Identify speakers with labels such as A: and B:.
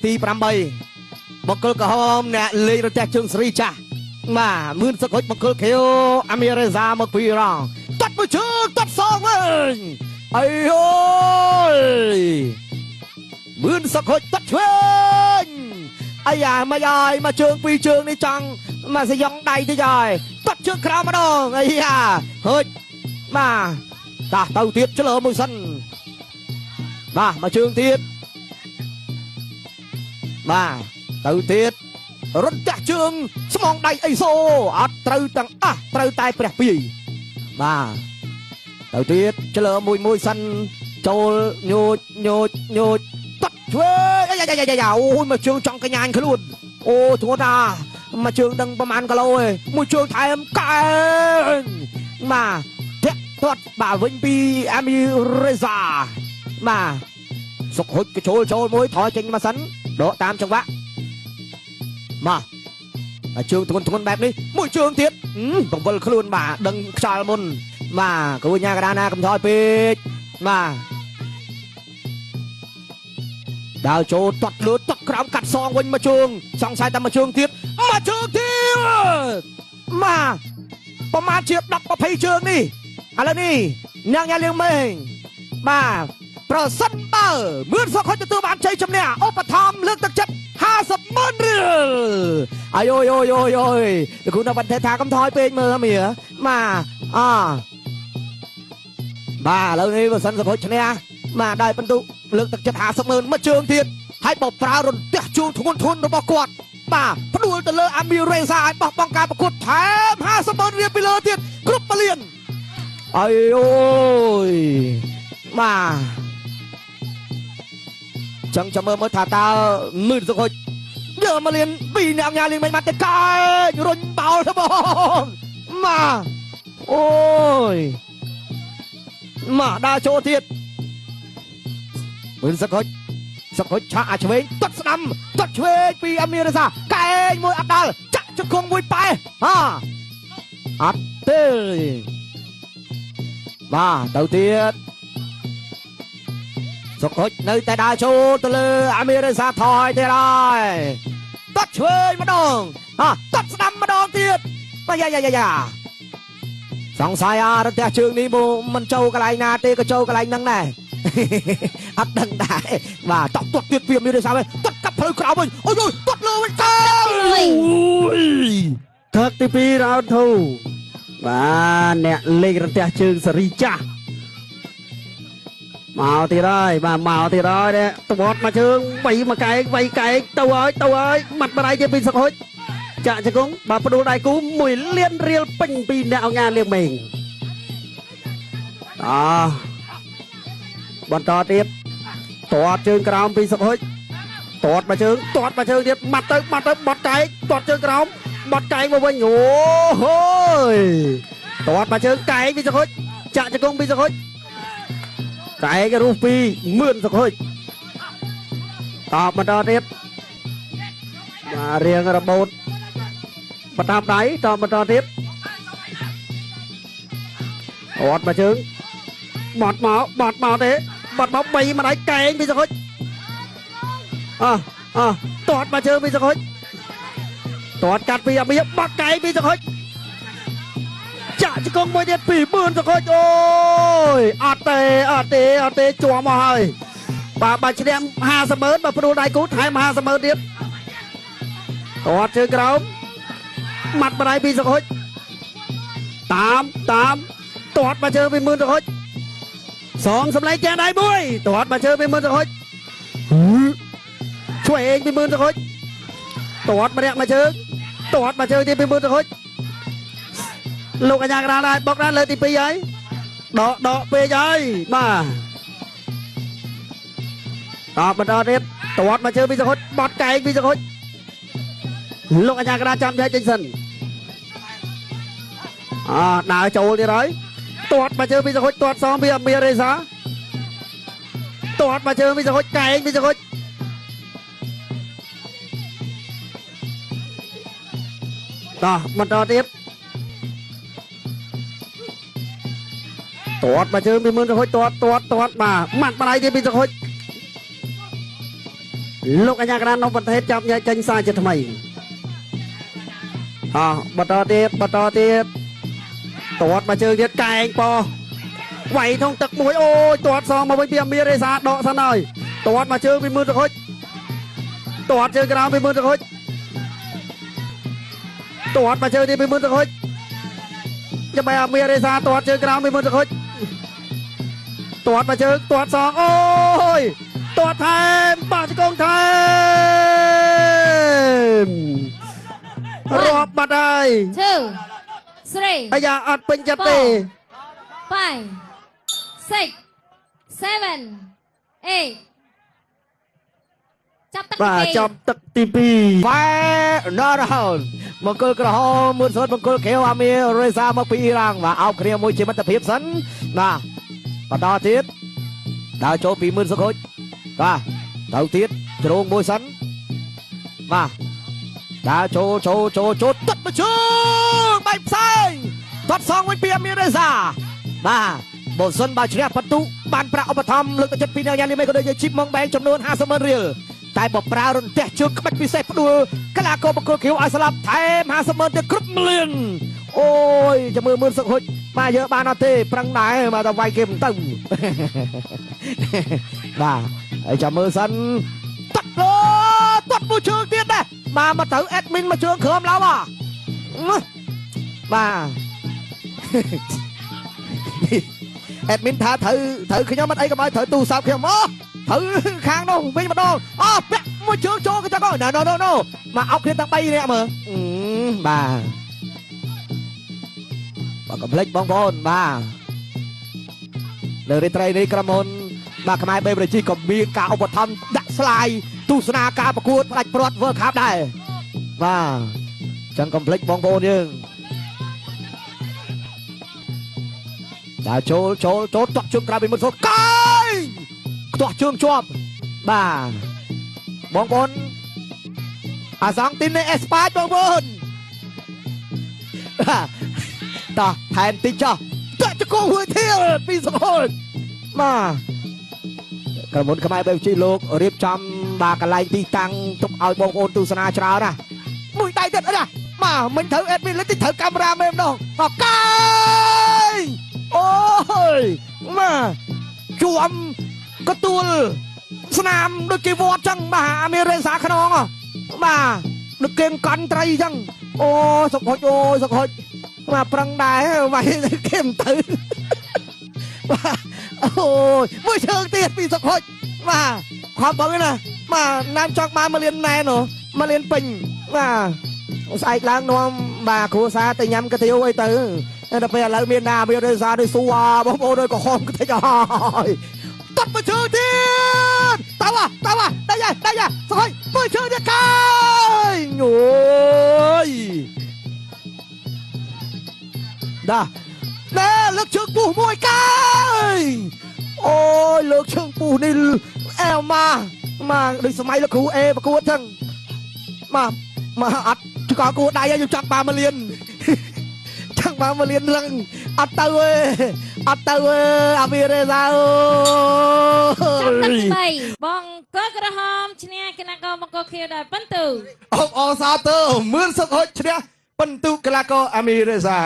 A: ទី8បង្គោលក្រហមអ្នកលេងរទេះជើងសេរីចាស់បាទមឿនសុកហុចបង្គោលខៀវអាមីរេសាមកពីរ៉ង់ទាត់មួយជើងទាត់សងវិញអីអូយមឿនសុកហុចទាត់ឆ្វេងអាយ៉ាមកហើយមកជើងពីរជើងនេះចង់មកសយ៉ងដៃតិចហើយទាត់ជើងក្រោមម្ដងអាយ៉ាហុចបាទតាទៅទៀតឆ្លើមួយសិនបាទមកជើងទៀតបាទទៅទៀតរត់ចាស់ជើងស្មងដៃអីសូអត់ត្រូវទាំងអស់ត្រូវតែព្រះពីបាទទៅទៀតឆ្លើមួយមួយសិនចូលញូចញូចញូចតាត់ឆ្វេងអាយ៉ាយ៉ាយ៉ាអូយមកជើងចង់កញ្ញាញខ្លួនអូធ្ងន់ណាមកជើងដឹងប្រហែលគីឡូឯងមួយជើងថែមកែងបាទធាក់ទាត់បាទវិញពីអាមីរេសាបាទសុកហុចកចូលចូលមួយថយចេញមកសិនដកតាមចង្វាក់បាទជើងធ្ងន់ធ្ងន់បែបនេះមួយជើងទៀតបង្វិលខ្លួនបាទដឹងខ្យល់មុនបាទគ្រូញ៉ាកដាណាកំថយពេកបាទដើរចូលទាត់លើទាត់ក្រោមកាត់សងវិញមួយជើងសង្ស័យតែមួយជើងទៀតមួយជើងទៀតបាទប្រហែលជា10 20ជើងនេះឥឡូវនេះអ្នកញ៉ាលៀងមេងបាទប្រសិនបើមឿនសុកហុចទទួលបានជ័យជំនះឧបត្ថម្ភលើកទឹកចិត្ត50ម៉ឺនរៀលអាយយយយយលោកគ្រូនៅបន្ថែថាកំថយពេកមើលមៀបាទអបាទឥឡូវនេះបើសិនសុកហុចឈ្នះបាទได้បន្ទុកលើកទឹកចិត្ត50ម៉ឺនមួយជើងទៀតហើយបើប្រើរន្ទះជើងធ្ងន់ធ្ងន់របស់គាត់បាទផ្ដួលទៅលើអាមីរេសាឲ្យបោះបង់ការប្រកួតថែម50ម៉ឺនរៀលពីលើទៀតគ្រប់មួយលានអាយអូយបាទចឹងចាំមើលមើលថាតើមឿនសុខុចយកមកលៀនពីរអ្នកញ៉ាលៀងមិនបាត់ទៅកែងរុញបោលទៅបងមកអូយមកដើរចូលទៀតមឿនសុខុចសុខុចឆាក់អាឆ្វេងទាត់ស្ដាំទាត់ឆ្វេងពីអាមីរ៉ាសាកែងមួយអត់ដល់ចាក់ជង្គង់មួយប៉ែហាអត់ទេបាទទៅទៀតសុខុចនៅតែដើរចូលទៅលើអាមីរ៉េសាថយទៀតហើយទាត់ឆ្វេងម្ដងទាត់ស្ដាំម្ដងទៀតបាទយ៉ាយ៉ាយ៉ាសង្ស័យអារន្ទះជើងនេះមិនចូលកន្លែងណាទេក៏ចូលកន្លែងហ្នឹងដែរអត់ដឹងដែរបាទតក់ទាត់ទៀតពីអាមីរ៉េសាវិញទាត់កាប់ផ្លូវក្រោមវិញអូយទាត់លើវិញទៅ
B: ទឹកទី2 round 2បាទអ្នកលេងរន្ទះជើងសេរីចាស់មកទៀតហើយបាទមកទៀតហើយនេះត្បត់មកជើងបីមកកែងបីកែងទៅហើយទៅហើយម៉ាត់បដៃទៀតពីសុកហុចចាក់ជង្គង់បាទផ្ដួលដៃគូ1លានរៀលពេញពីអ្នកអង្គការលៀងមេងអបន្តទៀតទាត់ជើងក្រោមពីសុកហុចទាត់មកជើងទាត់មកជើងទៀតម៉ាត់ទៅម៉ាត់ទៅបត់កែងទាត់ជើងក្រោមបត់កែងមកវិញអូហូយទាត់មកជើងកែងពីសុកហុចចាក់ជង្គង់ពីសុកហុចកែងរូសពីមឿនសុខុចតបបន្តទៀតបាទរៀងរបូតបតាមដៃតបបន្តទៀតអត់មកជើងបត់មកបត់មកទេបត់មកបីម្ដាយកែងពីសុខុចអអទាត់មកជើងពីសុខុចទាត់កាត់ពីអាមៀបត់កែងពីសុខុចចាក់ជង្គង់មួយទៀតពីមឿនសុខុចអូយអត់ទេអត់ទេអត់ទេជាប់មកហើយបាទបើឈ្នះ50ម៉ឺនបើផ្ដួលដៃគូថែម50ម៉ឺនទៀតទាត់ជើងក្រោមម៉ាត់បដៃពីសុខុចតាមតាមទាត់មកជើងពីមឿនសុខុចសងសម្លេងចាស់ដៃមួយទាត់មកជើងពីមឿនសុខុចឆ្វេងពីមឿនសុខុចទាត់ម្នាក់មកជើងទាត់មកជើងទៀតពីមឿនសុខុចលោកអញ្ញាកដាលដែរបុកដែរលើទី2ហើយដកដកពេកហើយបាទតបបន្តទៀតទាត់មកជើងពីសុខុចបត់កែងពីសុខុចលោកអញ្ញាកដាលចាំចែកចេញសិនអដើរចូលទៀតហើយទាត់មកជើងពីសុខុចទាត់សងពីអាមីរេសាទាត់មកជើងពីសុខុចកែងពីសុខុចតោះបន្តទៀតទាត់មកជើងពីមឿនសុខុចទាត់ទាត់ទាត់បាទម៉ាត់បដៃទៀតពីសុខុច លោកអញ្ញាកណ្ដាលនំប្រទេសចាប់ញែកចេញសារជាថ្មីអោះបន្តទៀតបន្តទៀតទាត់មកជើងទៀតកែងប៉ោះវាយក្នុងទឹកមួយអូយទាត់សងមកវិញពីអាមីរេសាដកសិនហើយទាត់មកជើងពីមឿនសខុចទាត់ជើងក្រោមពីមឿនសខុចទាត់មកជើងទៀតពីមឿនសខុចចាំបែអាមីរេសាទាត់ជើងក្រោមពីមឿនសខុចទាត់មកជើងទាត់សងអូយទាត់ថែមបាក់ជង្គង់ថែមរាប់បាត់ហើយ
C: 2 3
B: អាយ៉ាអត់ពេញចិត្តទេ
C: 5 6 7 8ចាប់ទឹក
B: បាទចាប់ទឹកទី2
A: វ៉ែណរហូនមង្គលក្រហមមឿនសូត្រមង្គលខៀវអាមីរេសាមកពីអ៊ីរ៉ង់បាទអោបគ្នាមួយជាមិត្តភាពសិនបាទបន្តទៀតដើរចូលពីមឿនសុខុចបាទទៅទៀតជ្រងមួយសិនបាទដើរចូលចូលចូលចូលទឹកមកជើងបែកផ្សេងទាត់សងវិញពីអាមីរេសាបាទបើសិនបើឈ្នះបន្ទុបានប្រាក់ឧបត្ថម្ភលើកទឹកចិត្តពីអ្នកយ៉ាងនេះមិនក៏ដូចជាជីបម៉ងបែងចំនួន50ម៉ឺនរៀលតែបើប្រើរន្ទះជើងក្បាច់ពិសេសផ្ដួលកីឡាករបង្គោលខៀវឲ្យស្លាប់ថែម50ម៉ឺនទៅគ្រប់លានអូយចាំមើលមឿនសឹកហុចបាទយើងបានអត់ទេប្រឹងដែរបាទតែវាយគេមិនទៅបាទហើយចាំមើលសិនតាត់លើតាត់មួយជើងទៀតដែរបាទមកត្រូវអេដមីនមកជើងក្រោមឡើយបាទអេដមីនថាត្រូវខ្ញុំមិនអីកុំឲ្យត្រូវទូរស័ព្ទខ្ញុំអូត្រូវខាងនោះវិញម្ដងអូពាក់មួយជើងចូលគេចឹងណូណូណូមកអោបគ្នាទាំង3នាក់មើលបាទបាទកុំភ្លេចបងប្អូនបាទនៅរាត្រីនេះក្រុមហ៊ុនបាទខ្មែរបេបរជីក៏មានការឧបត្ថម្ភដាក់ស្លាយទស្សនាការប្រកួតផ្ដាច់ព្រាត់ World Cup ដែរបាទចឹងកុំភ្លេចបងប្អូនយើងដើរចូលចូលចូលទាត់ជើងក្រៅពីមុនសូកាយខ្ទាស់ជើងជាប់បាទបងប្អូនអាសង់ទីននៃអេស្ប៉ាញបងប្អូនតោះថែមតិចចុះតាក់ជង្គង់មួយទៀតពីសុខុនបាទក្រុមហ៊ុនខ្មែរបេបជីលោករៀបចំបាទកន្លែងទីតាំងទុកឲ្យបងប្អូនទស្សនាច្រើនណាមួយដៃទៀតណាបាទមិនត្រូវអេដមីនលេចត្រូវកាមេរ៉ាមេម្ដងតកាយអូយបាទជួមកទួលស្នាមដូចគេវត្តចឹងបាទអាមីរេសាខ្នងបាទដូចគេកន់ត្រីចឹងអូសុខហុចអូសុខហុចបាទប្រឹងដែរវាយគេមិនទៅបាទអូយមួយជើងទៀតពីសុខហុចបាទខំបងណាបាទណាមចង់បានមកលៀនណែនមកលៀនពេញបាទស្អែកឡើងនាំបាទគ្រួសារទៅញ៉ាំកាទៀវអីទៅដល់ពេលឥឡូវមានណាមានរេសាដូចសួរបងប្អូនដូចក្រហមតិចហើយទាត់មួយជើងទៀតតើតើដៃដៃសុខហុចមួយជើងទៀតកាយអូយដាណែលើកជើងពុះមួយកាយអូយលើកជើងពុះនេះអែម៉ាមកដូចសម័យលោកគ្រូអេប្រកួតចឹងមកមកអត់ចកគួដៃខ្ញុំចង់បានមួយលានចង់បានមួយលានឡើងអត់ទៅទេអត់ទៅទេអាវីរេសាអូ
C: ចាប់ទឹកទី3បងកក្រហមឈ្នះកីឡាករបង្គោលខៀវដោយពិន្ទុ
A: អបអរសាទរមឿនសុខហុចឈ្នះពិន្ទុកីឡាករអាមីរេសា